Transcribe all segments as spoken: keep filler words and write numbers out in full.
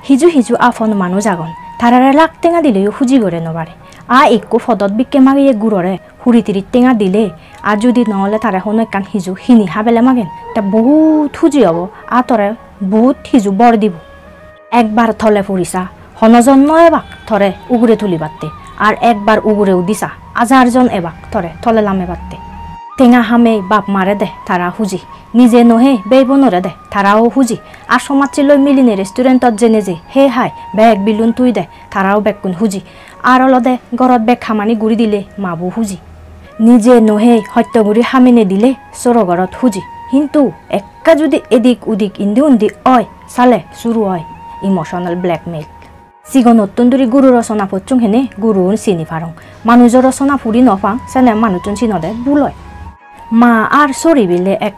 Hiju hiju apon manuj agon, tarare lakh tenga dileyo huji gore no pare. A ekko podot bikke magiye gurore huri tiris tenga dile, ar judi no ole tare hono ekkan hiju hini habele magen, te bohut huji obo, a tore bohut hiju bor dibo. Ekbar tole puri sa, hono jon no ebak tore ugure tulibatte, ar ekbar ugure udi sa, ajar jon ebak tore tole lamebatte. Tenga hamei bap mare de tara huji, nije no hei bei bonore de tarao huji, ar somajje loi miline restaurant-ot jene je hei hai bek bilun tui de tarao bekkun huji, ar olode gorot bek hamani guri dile mabo huji. Nije no hei hosto guri hamene dile soro gorot huji, hintu ekka judi edik udik indi undi oi, sale suru oi emotional blackmail. Sigonottun duri guru rosona pocchung hene guruun sini parong. Manujo rosona puri no pang, sene manuchun sinode bul oi. Ma ar sori bile ek,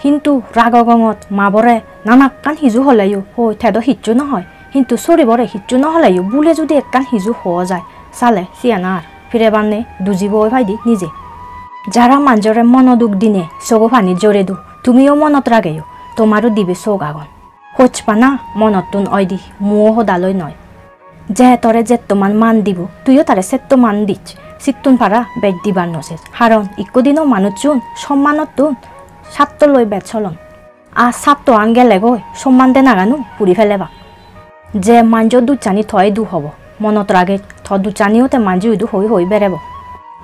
hintu rago gongot mabore nanakkan hiju holeyo hoi, te do hissu no hoi. Hintu soribore hissu no holeyo bule judi ekkan hiju ho jai, sale siyan ar pire banne dujibo oi paide nije. Jara manjore mono duk dine sogo pani jore do, tumiyo monot rageyo, tomaro dibe sok agon. Hochpana monottun oide, muo hodaloi noi. Je tore jettoman man dibo, tuiyo tare settoman dich. Sittun para bej dibar no ses. Haron ikko dino manuchun sommanottun satto loi bej solon. A sattoan gelegoi somman denagano puri pelebak. Je manjo duchani toi du hobo, monot rage, to duchaniyo te manjo idu hoi hoi berebo.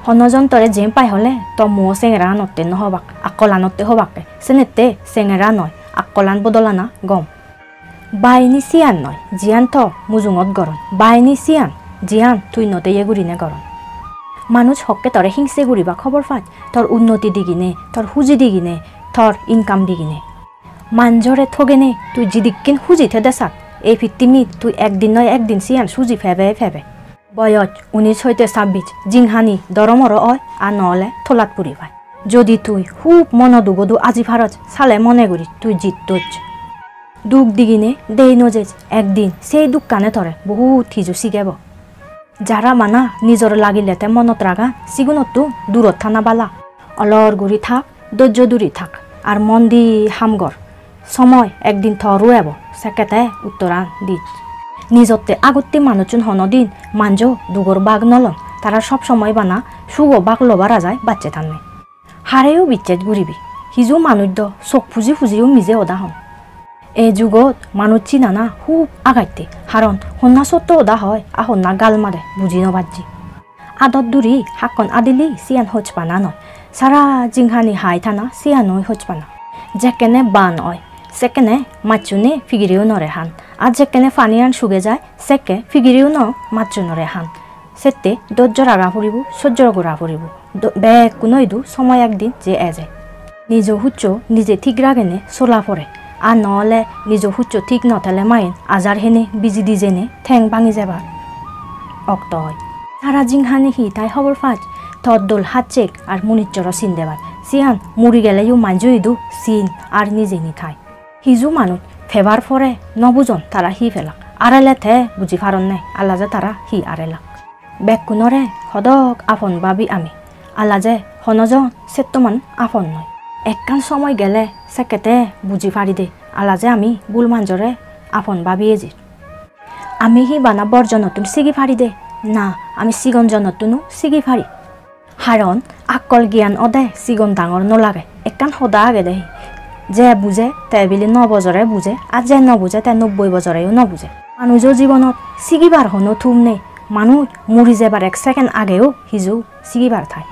Hono jon tore jem pai hole to muo sengeranotte no hobak, akkolanotte hobakke. Senette sengera noi, akkolan bodolana gom. Baini siyan noi, jiyan to mujungot goron. Baini siyan, jiyan tui no deye gurine goron. Manuj hokke tore hingse guribak hobor paj, tor unnoti digine, tor huji digine, tor income digine. Manjore togene tui jidikkin huji thede sat, ei pittimit tui ekdin noi ekdin siyan suji pebe pebe. Boyoj unis hoite sabbis, jinghani doromoro oi, ar no ole tolat puri pai. Jodi tui hub mono dugodu aji paroj, sale mone guri tui jittoj. Duk digine dei no jej, ekdin sei dukkane tore bohut hiju sigebo. Jara bana nijor lagile te monot ragan, sigunottun durot thana bala. Olor guri thak, dojjo duri thak, ar mon di ham gor. Somoi ekdin toru ebo, sekke te uttoran dis. Nijotte agotte manuchun hono din manjo dugor bag no lon, tara sob somoi bana sugo bag lobar ajai bacche tanne. Hareyo bicches guribi, hiju manuj do sok puji pujiyo mije hoda hon. Ei jugot manuj sinana hub agatte, haron honna sotto hoda hoi, a honna gal mare buji no pajji. Adot duri hakkon adili siyan hochpana noi. Sara jinghani hai thana siyanoi hochpana. Jekkene ban oi, sekkene macchune pigiriunore han. Ar jekkene paniyan suge jai, sekke pigiriuno macchunore han. Sette dojjo raga puribo, sojjo gora puribo. Do-, bekkuno idu somoi ekdin je eje. Nijo huccho nije thik ragene sola pore. Ar no ole nijo huccho thik no thele main ajar hene biji dijene theng bangi jebar okto oi. Tara jinghani hi thai hobor paj, tor dol hachchek ar munichoro sin debar. Siyan muri geleyo manjo idu sin ar nijeni thai. Hiju manuj pebar pore no bujon tara hi pelak. Arele te buji paronne, ala je tara hi arelak. Bekkunore hodok apon babi ami. Ala je hono jon settoman apon noi. Ekkan somoi gele sekkete buji paride, ala je ami bul manjore apon babi ejir. Ami hi bana bor jonottun sigi paride? Na, ami sigon jonottuno sigi pari. Haron akkol giyan ode sigon dangor no lage. Ekkan hoda agede hi, je buje te bile no bojore buje, ar je no buje te nobboi bojoreyo no buje. Manujo jibonot sigibar hono thum nei. Manuj muri jebar ek second ageo hiju sigibar thai.